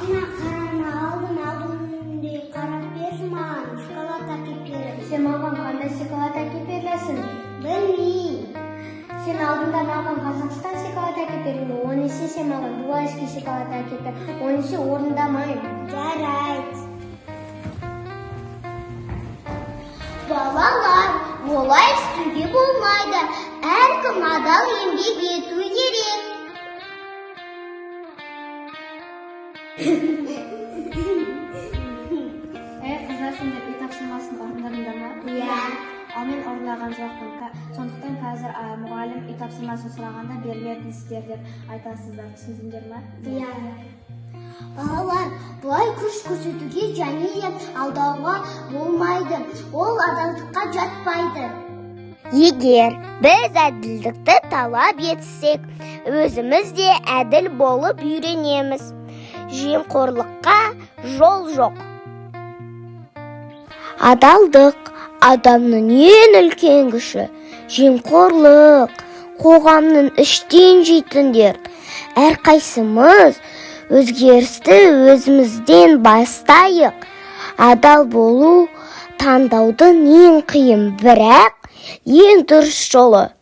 Ана қарама, алдын алдын қарап берші маған, шоколад әкеп беріп. Сен маған қандай шоколад әкеп бересің? Білмеймін. Сен алдында маған Қазақстан шоколад әкеп бердің. Оны есе сен маған дубайский шоколад әкеп бер. Оны есе орындамаймын. Жарайды. Балалар, олай істеуге болмайды. Әркім адал еңбек ету керек. Ей, қыздар, сендер үй тапсырмасын орындадыңдар ма? Иә. Ал мен орындаған жоқпын. Сондықтан қазір мұғалім үй тапсырмасын сұрағанда бермедіңіздер деп айтасыздар. Түсіндіңдер ма? Иә. Балалар, бұлай күш көрсетуге және де алдауға болмайды. Ол адалдыққа жатпайды. Егер біз әділдікті талап етсек, өзіміз де әділ болып үйренеміз. Жемқорлыққа жол жоқ. Адалдық адамның ең үлкен күші. Жемқорлық қоғамның іштен жейтін дерт. Әрқайсымыз өзгерісті өзімізден бастайық. Адал болу таңдаудың ең қиын, бірақ ең дұрыс жолы.